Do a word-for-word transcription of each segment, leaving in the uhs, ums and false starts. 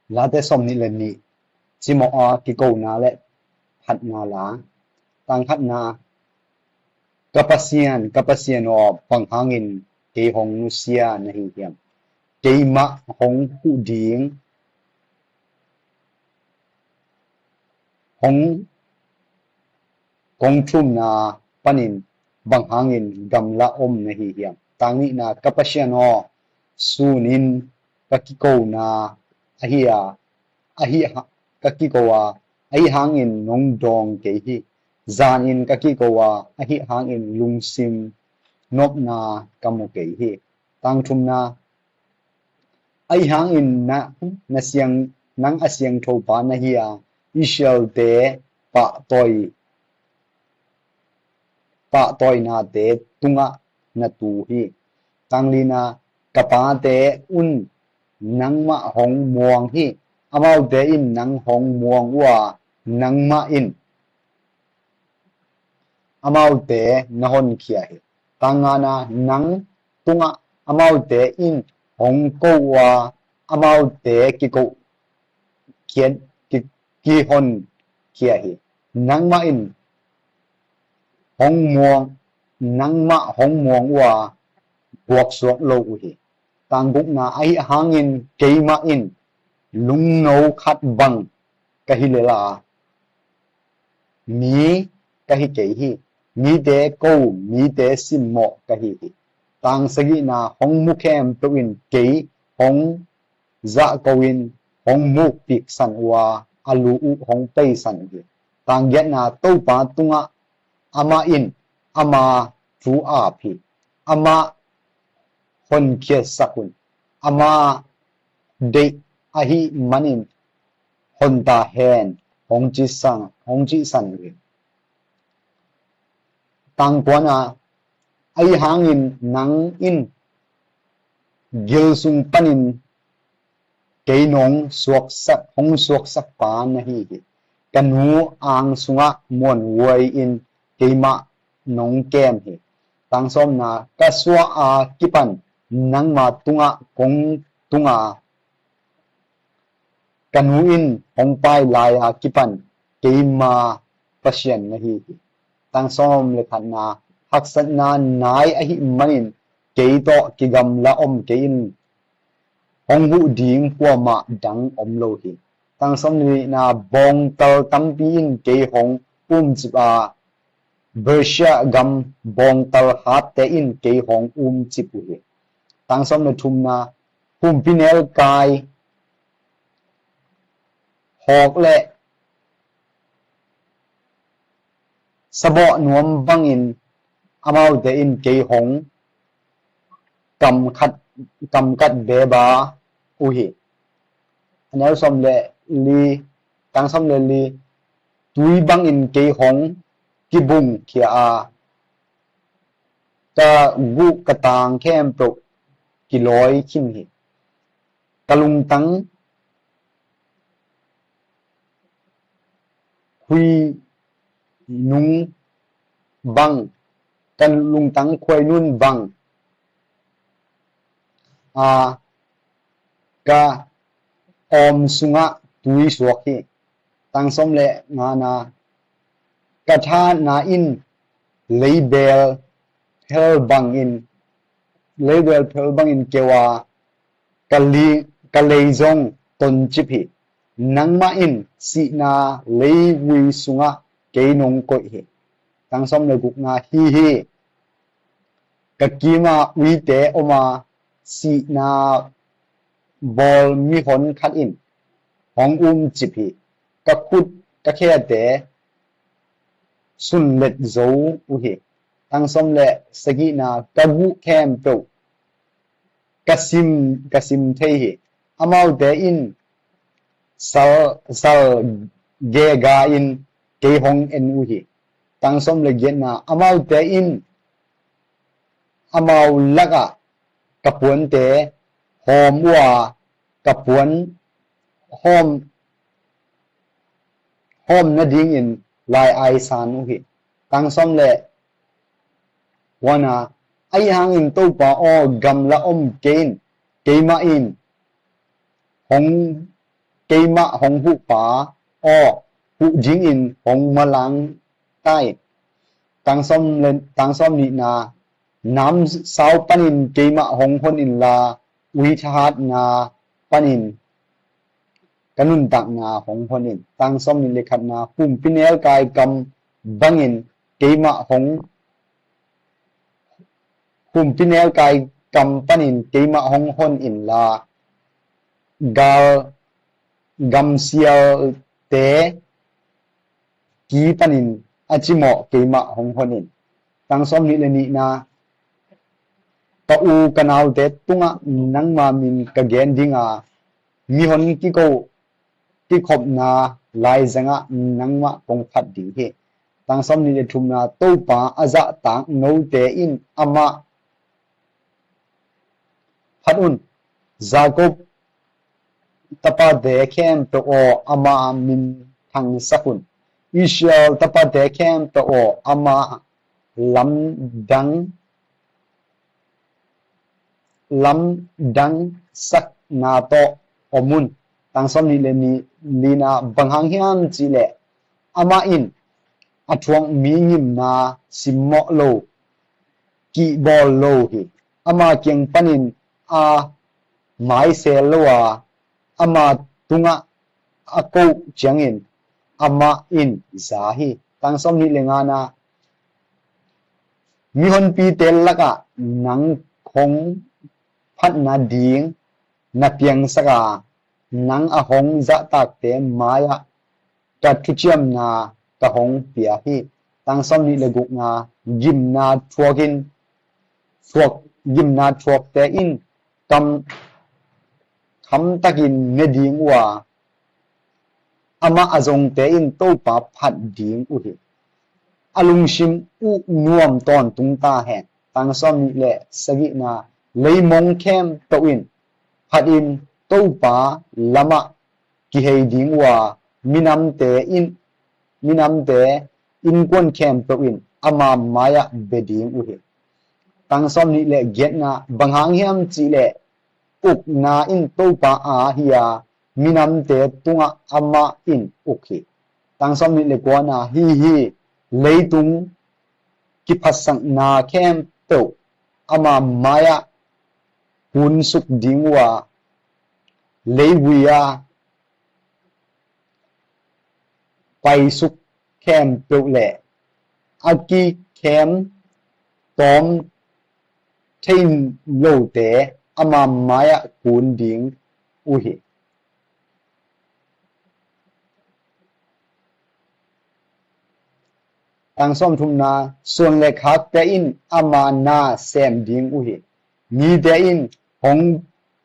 Late sawmnih le nih, cimawh a kikona le phatna la. Tang khatna, ka Pasian, ka Pasian aw, bang hangin kei hong nusia na hi hiam? Keimah hong huh ding, hong kong thumna panin bang hangin gamla om na hi hiam? Tang nihna, ka Pasian aw, sunin ka kikona ahi a, ahi ha, ka kiko a, ahi hangin nong dawng kei hi. Zanin ka kiko a, ahi hangin lungsim nopna ka mu kei hi. Tang thumna, ahi hangin na, na siang, nang a siangtho pa na hi a, Israelte pahtawi, pahtawinate tungah na tu hi. Tang lina, ka pate un nangmah hong muang hi. Amaute in nang hong muang uh a, nangmah in amaute na honkhia hi. Tang ngana, nang tungah amaute in hong ko uh a, amaute kiko khiat, ki, kihonkhia hi. Nangmah in hong muang, nangmah hong muang uh a, guaksuak lo uh hi. Tang gukna, ahi hangin keimah in lungno khat bang ka hi lel a, mi ka hi kei hi. Mite ko, mite simmawh ka hi hi. Tang sagihna, hong mu khempeuh in kei hong zahko in hong mukpiksan uh a, a lu uh hong peisan uh hi. Tang giatna, Topa tungah amah in ama thu ap hi. Amah honkhiatsak un. Amah deih ahih manin hon ta hen, hong cihsan, hong cihsan uh hi. Tang kuana, ahi hangin nang in gil sung panin kei nong suaksak, hong suaksak pa na hi hi. Ka nu ang sungah muanhuai in keimah nong kem hi. Tang sawmna, ka suah a kipan nangma tungah kong tung a, ka nu in hong pai lai a kipan keima Pasian na hi hi. Tang sawm le khatna, haksatna nai ahih manin kei tawh kigamla om kei in, hong huh ding kuamah dang om lo hi. Tang sawm le nihna, bawngtal tampi in kei hong umcip a, Persia gam bawngtal hatte in kei hong umcip uh hi. Tang sawm le thumna, humpinelkai hawk le sabawh nuam bangin amaute in kei hong kamkhat, kamkat beba uh hi. A neu sawm le li, tang sawm le li, tui bangin kei hong kibungkhia a, ka guh ka tang khempeuh kilawi khin hi. Ka lungtang khuinung bang, ka lungtang khuainun bang a, ka awm sungah tui suak hi. Tang sawm le ngana, ka thahatna in leibel phel bangin, leibel phel bangin keu a, ka li, ka lei zong toncip hi. Nangmah in sihna leivui sungah kei nong koih hi. Tang sawm le gukna, hi hi, ka kima uite om a, sihna bawl mihon khat in hong umcip hi. Ka khut ka khete sunlet zo uh hi. Tang sawm le sagihna, ka guh khempeuh ka sim, ka sim thei hi. Amaute in sal, sal gega in kei hong en uh hi. Tang sawm le giatna, amaute in amau lakah ka puante hawm uh a, ka puan hawm, hawm nadingin lai-ai san uh hi. Tang sawm le kuana, ahi hangin Topa aw, gamla om kei in, keimah in hong keimah hong huhpa aw, huh dingin hong manlang ta in. Tang sawm le, tang sawm nihna, namsau panin keimah hong hon inla, ui thahatna panin ka nuntakna hong hon in. Tang sawm nih le khatna, humpinelkai kam bangin keimah hong, humpinelkai kam panin keimah hong hon inla, gal gamsialte ki panin a cimawh keimah hong hon in. Tang sawm nih le nihna, ka u ka naute tungah nangma min ka gen dinga, mihon kiko, kikhopna laizangah nangmah kong phat ding hi. Tang sawm nih le thumna, Topa a zahtak note in amah phat un. Jakob tapate khempeuh aw, ama min thangsak un. Israel tapate khempeuh aw, ama lamdang, lamdang sakna tawh om un. Tang sawm nih le nih, lina, bang hang hiam cihleh amah in a thuak mi ngimna simmawh lo, kihbawl lo hi. Ama kiang panin a maisel lo a, ama tungah a koh ciangin amah in za hi. Tang sawm nih le ngana, mihonpite lakah nang hong phatna ding na piangsak a, nang a hong zahtakte mai-ah ka thuciamna ka hong pia hi. Tang sawm nih le gukna, gimna thuakin, thuak, gimna thuakte in kam khamtakin ne ding uh a, amah a zongte in Topa phat ding uh hi. A lungsim uh nuam tawntung ta hen. Tang sawm nih le sagihna, leimong khempeuh in phatin Topa lamah kihei ding uh a, minamte in, minamte innkuan khempeuh in ama mai-ah bia ding uh hi. Tang sawm nih le giatna, bang hang hiam cihleh ukna in Topa aa hi a, minamte tungah amah in uk hi. Tang sawm nih le kuana, hi hi, leitung kiphatsakna khempeuh ama mai-ah kunsuk ding uh a, leivui-a paisuk khempeuh le a kikhem tawm thei lote ama mai-ah kun ding uh hi. Tang sawm thumna, suan le khakte in ama na sem ding uh hi. Mite in hong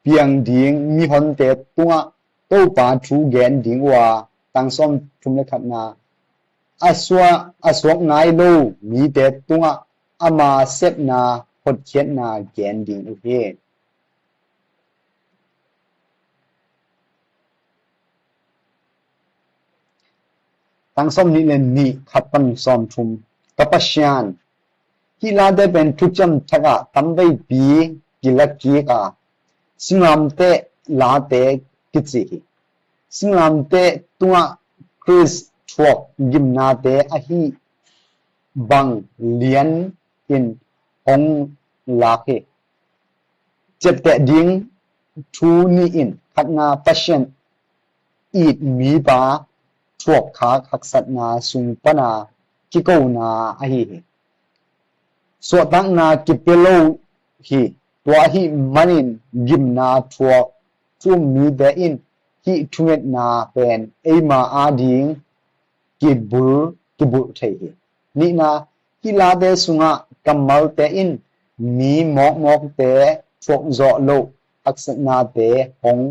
piang ding mihonte tungah Topa thu gen ding uh a, tang sawm thum le khatna, a suak, a suak nai lo mite tungah ama sepna hotkhiatna gen ding uh hi. Tang sawm nih le nih, khat pan sawm thum. Ka Pasian, hih late pen thuciam thak ah tamveipi kila kik a, singlamteh late kici hi. Singlamteh tungah Khrist thuak gimnate ahi bang lian in hong lak hi. Ciapteh ding thu nih in, khatna, Pasian it mipa thuakkhak haksatna sung pana kikona ahi hi. Suahtakna kipia lo hi. Tua ahih manin gimna thuak thu-um mite in hih thungetna pen eima ading kibulh, kibulh thei hi. Nihna, hih late sungah kammalte in mi mawkmawkte thuakzawh loh haksatnate hong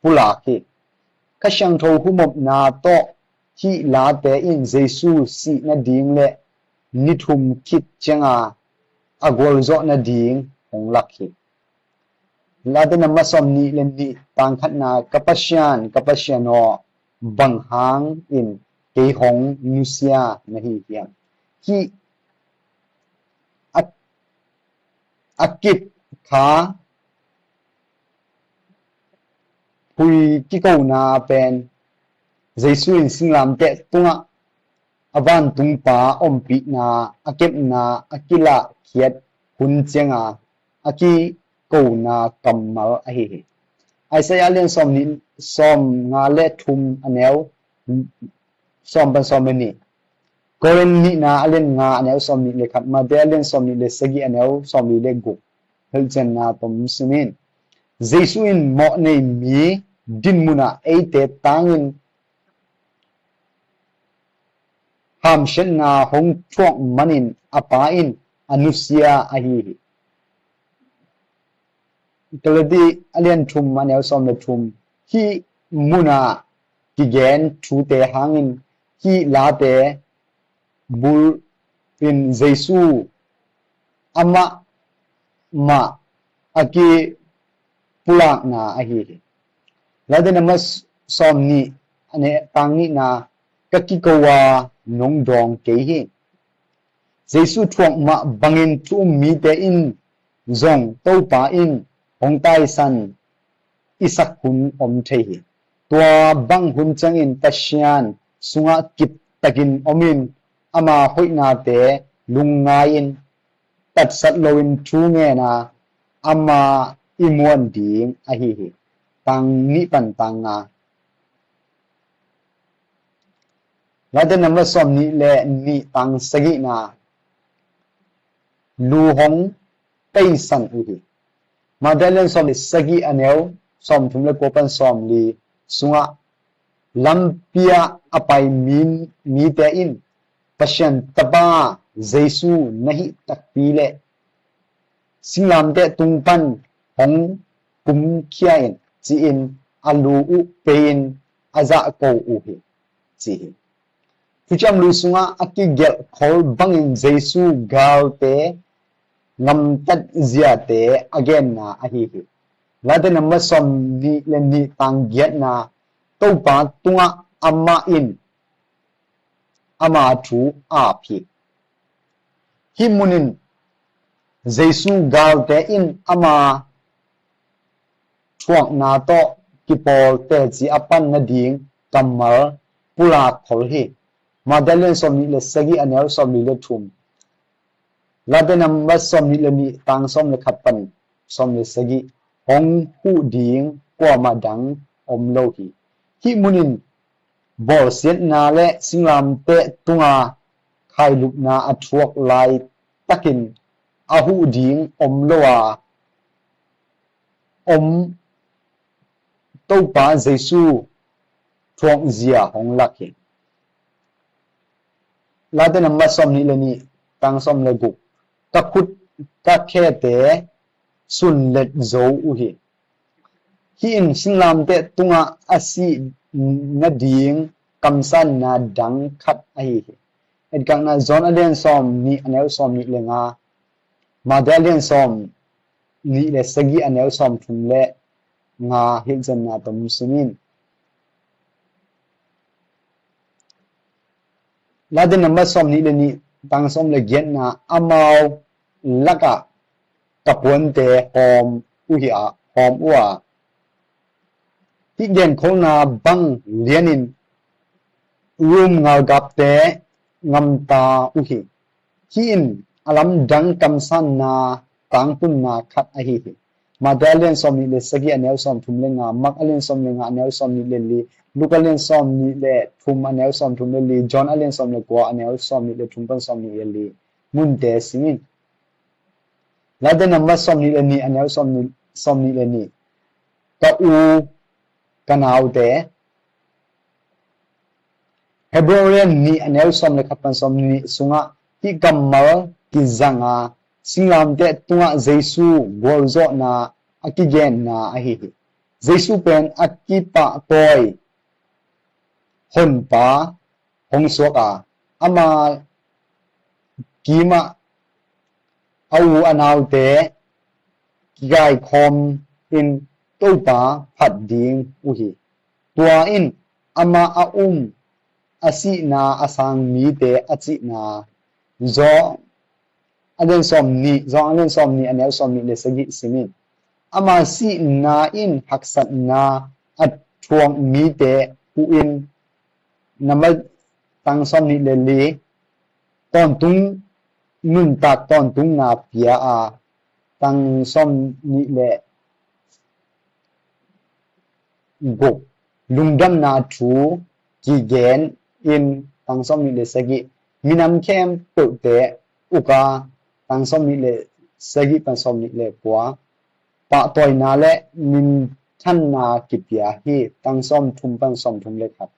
pulak hi. Kha Siangtho humopna tawh hih late in Jesu sih nading le ni thum khit cianga a gualzawh nading hong lak hi. Late na masawm nih le nih, tang khatna, ka Pasian, ka Pasian aw, bang hangin kei hong nusia na hi hiam? Hih a, a kip kha Khui kikona pen Jesu in singlamteh tungah a vantungpa ompihna, a kepna a kilahkhiat hun cianga a kikona kammal ahi hi. Isaiah lian sawm nih, sawm nga le thum a neu sawm pan sawm le nih, Korin nihna a lian nga a neu sawm nih le khat, Mate a lian sawm nih le sagih a neu sawm li le guk hilhcianna tom simin. Jesu in mawhnei mi dinmunah eite tangin hamsiatna hong thuak manin a Pa in a nusia ahi hi. Galati a lian thum a neu sawm le thum, hih munah kigen thute hangin hih late bul in Jesu amah mah a kipulakna ahi hi. Late nambat sawm nih a neu tang nihna, ka kiko a nong dawng kei hi. Jesu thuak mah bangin thu um mite in zong Topa in hong taisan i sak hun om thei hi. Tua bang hun ciangin Pasian sungah kiptakin omin ama hoihnate lungngai-in tatsat loin thu ngena ama i muan ding ahi hi. Tang nih pan tang nga. Late nambat sawm nih le nih tang sagihna, lu hong peisan uh hi. Mate lian sawm le sagih a neu sawm thum le kua pan sawm li sungah lampi ah a pai mi, mite in Pasian Tapa Jesu na hih takpi leh singlamteh tung pan hong kumkhia in ci-in a lu uh pei-in a zahko uh hi ci hi. Thuciam Lui sungah a kigelh khol bangin Jesu galte ngamtat ziate a genna ahi hi. Late nambat sawm nih le nih tang giatna, Topa tungah amah in ama thu ap hi. Hih munin Jesu galte in ama thuakna tawh kipawl teci a pan nading kammal pulak khol hi. Mate lian sawm nih le sagih a neu sawm li le thum. Late nambat sawm nih le nih tang sawm le khat pan sawm le sagih, hong huh ding kuamah dang om lo hi. Hih munin bawlsiatna le singlamteh tunga khailupna a thuak laitakin a huh ding om lo a om Topa Jesu thuakzia hong lak hi. Late nambat sawm nih le nih tang sawm le guk, ka khut ka khete sunlet zo uh hi. Hih in singlamteh tungah a sih nading kamsanna dang khat ahi hi. Etkakna, John a lian sawm nih a neu sawm nih le nga, Mate a lian sawm nih le sagih a neu sawm thum le nga hilhcianna tom simin. Late nambat sawm nih le nih tang sawm le giatna, amau lakah ka puante hawm uh hi a, hawm uh a, hih genkholna bang lianin Rom ngalkapte ngamta uh hi. Hih in a lamdang kamsanna tangtunna khat ahi hi. Mate a lian sawm nih le sagih a neu sawm thum le nga, Mak a lian sawm le nga a neu sawm nih le li, Luka a lian sawm nih le thum a neu sawm thum le li, John a lian sawm le kua a neu sawm nih le thum pan sawm nih le li munte simin. Late nambat sawm nih le nih a neu sawm nih, sawm nih le nih, ka u ka naute. Hebrew lian nih a neu sawm le khat pan sawm nih sungah hih kammal kizanga singlamteh tungah Jesu gualzawhna a kigenna ahi hi. Jesu pen a kipahtawi honpa hong suak a, ama kimah a u a naute kikaikhawm in Topa phat ding uh hi. Tua in amah a um a sihna a sang mite a cihna John a lian sawm nih, John a lian sawm nih a neu sawm nih le sagih simin. Ama sihna in haksatna a thuak mite huh in. Number tang sawm nih le li, tawntung nuntak tawntungna pia a, tang sawm nih le guk, lungdamna thu kigen in. Tang sawm nih le sagih, minam khempeuhte uka. Tang sawm nih le sagih pan sawm nih le kua, pahtawina le minthanna kipia hi. Tang sawm thum pan sawm thum le khat,